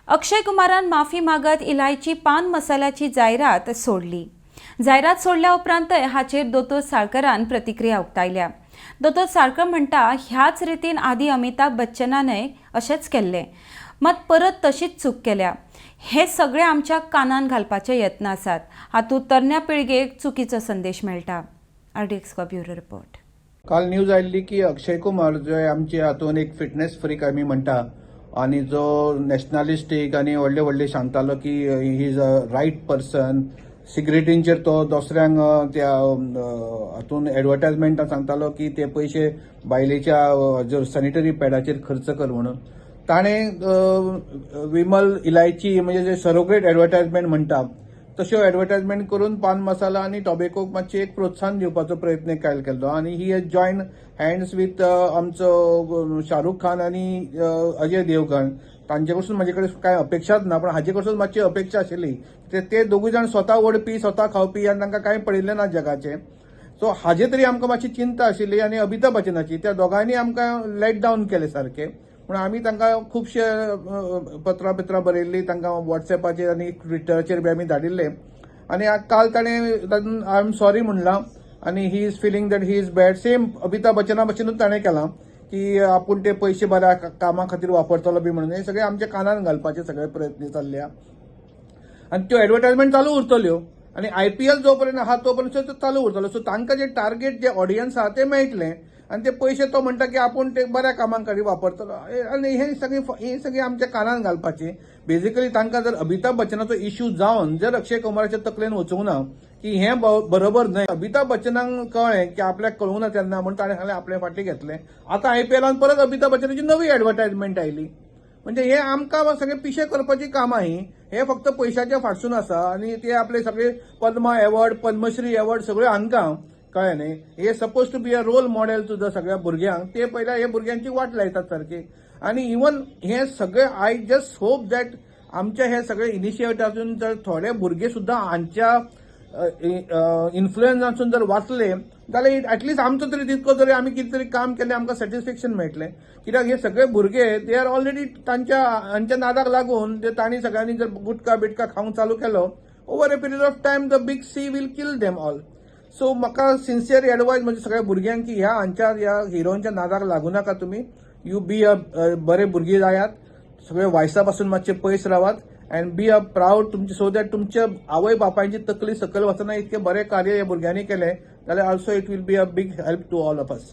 अक्षय कुमारान माफी मागत इलायची पान मसाल्याची जायरात सोडली. जायरात सोडल्या उपरांतय हाचेर दोतोर साळकरान प्रतिक्रिया उक्तायल्या. दोतोर साळकर म्हणटा, ह्याच रितीन आदी अमिताभ बच्चनानय अशेंच केल्लें, मात परत तशीच चूक केल्या. हे सगळे आमच्या कानान घालपाचे यत्न आसात. हातूंत तरण्या पिळगेक चुकीचो संदेश मेळटा. RDX bureau report. काल न्यूज आयिल्ली की अक्षय कुमार जो आमचे हातून एक फिटनेस फ्रीक आमी म्हणटा आनी जो नॅशनलिस्टीक आनी व्हडले व्हडले सांगतालो की he is a right person, सिगरेटींचेर तो दुसऱ्यांक त्या हातून एडवर्टायजमेंटान सांगतालो की ते पयशे बायलेच्या सॅनिटरी पॅडाचेर खर्च कर म्हणून. ताणें विमल इलायची म्हणजे जे सरोगेट एडवर्टायजमेंट म्हणटा तश्यो एडवर्टायजमेंट करून पान मसाला आनी टोबेकोक मातशें एक प्रोत्साहन दिवपाचो प्रयत्न काल केल्लो आनी he has join hands with आमचो शाहरुख खान आनी अजय देवगण. तांचे कडसून म्हजे कडेन कांय अपेक्षाच ना, पण हाजे कडसून मातशी अपेक्षा आशिल्ली. ते ते दोगूय जाण स्वता ओडपी, स्वता खावपी आनी तांकां कांय पडिल्लें ना जगाचें. सो हाजे तरी आमकां मातशी चिंता आशिल्ली आनी अमिताभ बच्चनाची त्या दोगांयनी आमकां लेट डावन केले सारके. पूण आमी तांकां खुबशे पत्रां बित्रां बरयल्ली, तांकां वॉट्सॅपाचेर आनी ट्विटराचेर बी आमी धाडिल्ले आनी काल ताणें तातूंत I am sorry म्हणलां आनी he is feeling that he is bad. Same Amitabh बच्चना भशेनूच ताणें केलां की आपूण ते पयशे बऱ्या कामा खातीर वापरतलो बी म्हणून. हे सगळे आमच्या कानान घालपाचे सगळे प्रयत्न चल्ल्या आनी त्यो एडवर्टायजमेंट चालू उरतल्यो आनी आयपीएल जो पर्यंत आहा तो पर्यंत त्यो चालू उरतलो. सो तांकां जे टार्गेट, जे ऑडियन्स आहा ते मेळटले आनी ते पयशे तो म्हणटा की आपूण ते बऱ्या कामां खातीर वापरतलो. आनी हे सगळी आमच्या कानान घालपाची. बेजिकली तांकां जर अमिताभ बच्चनाचो इश्यू जावन जर अक्षय कुमाराच्या तकलेन वचूंक ना की हें बरोबर न्हय, अमिताभ बच्चनाक कळ्ळें की आपल्याक कळूंक ना तेन्ना म्हूण ताणें सांगलें, आपले फाटीं घेतलें. आतां आयपीएलान परत अमिताभ बच्चनाची नवी एडवर्टायजमेंट आयली. म्हणजे हे आमकां सगळे पिशे करपाची कामां ही. हे फक्त पयशाच्या फाटसून आसा आनी ते आपले सगळे पद्मा एवॉर्ड, पद्मश्री एवॉर्ड सगळे हांकां कळ्ळें न्ही. हे suppose to be a role model to the सगळ्या भुरग्यांक, ते पयल्या हे भुरग्यांची वाट लायतात सारकी. आनी इवन हे सगळे, I just hope that आमच्या हे सगळे इनिशिएटिव्हातून जर थोडे भुरगे सुद्दां हांच्या इन्फ्लुएन्सासून जर वाचले जाल्यार एटलिस्ट आमचो तरी तितको तरी आमी कितें तरी काम केलें, आमकां सॅटिस्फॅक्शन मेळटलें. कित्याक हे सगळे भुरगे they are already तांच्या हांच्या नादाक लागून ते तांणी सगळ्यांनी जर गुटखा बिटका खावंक चालू केलो, over a period of time the big C will kill them all. So म्हाका सिन्सियर एडवायज म्हणजे सगळ्या भुरग्यांक की ह्या हांच्या, ह्या हिरोंच्या नादाक लागू नाका तुमी. You B अ बरे भुरगे जायात, सगळे वायसा पासून मातशे पयस रावात अँड बी अ प्रावड तुमचे, सो that तुमच्या आवय बापायची तकली सकयल वचना. इतकें बरें कार्य ह्या भुरग्यांनी केलें जाल्यार also it will be a big help to all of us.